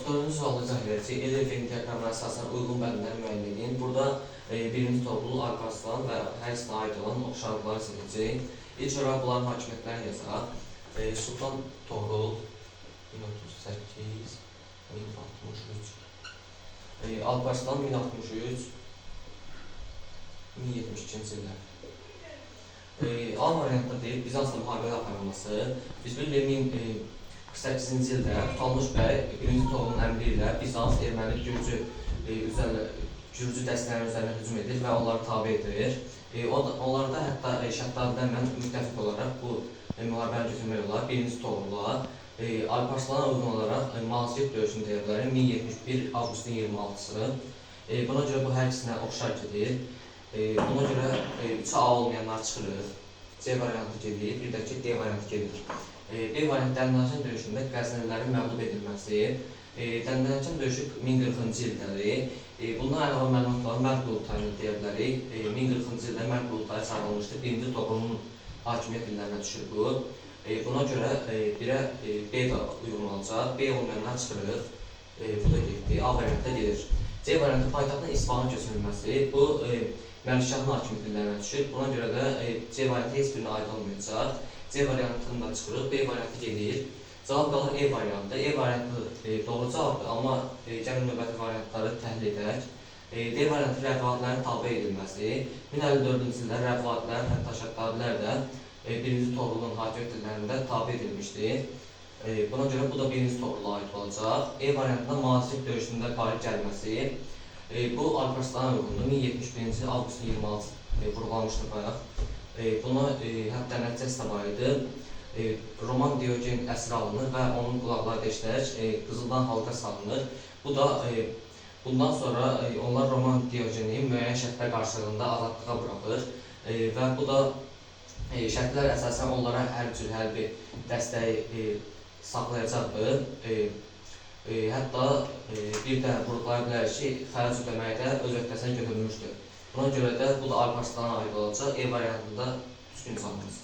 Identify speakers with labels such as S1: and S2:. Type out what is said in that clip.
S1: Dördüncü sualı izah edəcəyik. Eller diaqramına əsasən uyğun bəndləri müəyyən edin. Burada birinci Toğrul, Alparslan və hər ikisinə aid olan oxşarlıqları seçəcəyik. İlk olaraq bunların hakimiyyətlərini yazaq. Sultan Toğrul 1038 1063, Alparslan 1063 1072-ci illər. A variantında deyil, Bizansla müharibədə aparılması. Biz bilirik 1048-ci ildə Qutalmış bəy 1-ci Toğrulun əmri ilə Bizans, erməni, Gürcü Gürcü dəstələrinin üzərinə hücum edir və onları tabe edir. Onlarda hətta Şəddadilərlə müttəfiq olaraq bu müharibəni götürmək olar 1-ci Toğrula. Alparslana uyğun olaraq Malazgirt döyüşünü deyə bilərik 1071 avqustun 26-sı. Buna görə bu hər ikisinə oxşar gedir. Buna görə 3-ə A olmayanlar çıxırıq. C variantı gedir, bir də ki D variantı gedir. B variantı Dəndənəkan döyüşündə Qəznəlilərin məğlub edilməsi. Dəndənəkan döyüşü 1040-cı ildədir. Bundan əlavə məlumat var, Mərd qurultayını deyə bilərik. 1040-cı ildə Mərd qurultayı çağırılmışdı. 1-ci Toğrulun hakimiyyət illərinə düşür bu. Buna görə 1-ə B də uyğun olacaq. B olmayanlar çıxırıq. Bu da getdi. A variantı da gedir. C variantı paytaxtın İsfahana köçürülməsi. Bu Məlikşahın hakimiyyət illərinə düşür. Buna görə də C variantı heç birinə aid olmayacaq. C variantını da çıxırıq. B variantı gedir. Cavab qalır E variantı. E variantı doğru cavabdır, amma gəlin növbəti variantları təhlil edək. D variantı Rəvadilərin tabe edilməsi. 1054-cü ildə Rəvadilər, hətta Şəddadilər də 1-ci Toğrulun hakimiyyət illərində tabe edilmişdi. Buna görə bu da 1-ci Toğrula aid olacaq. E variantında Malazgirt döyüşündə qalib gəlməsi. Bu Alparslana uyğundur. 1071-ci avqustun 26 vurğulanmışdı bayaq. Buna hətta nəticəsi də var idi. Roman Diogen əsir alınır və onun qulaqları deşilərək qızıldan halqa salınır. Bu da bundan sonra onlar Roman Diogeni müəyyən şərtlər qarşılığında azadlığa buraxır və bu da şərtlər əsasən onlara hər cür hərbi dəstəyi saxlayacaqdır. Hətta bir də vurğulaya bilərik ki, xərac ödəməyi də öz öhdəsinə götürülmüşdür. Buna görə də bu da Alparslana aid olacaq. E variantında düzgün cavabımız.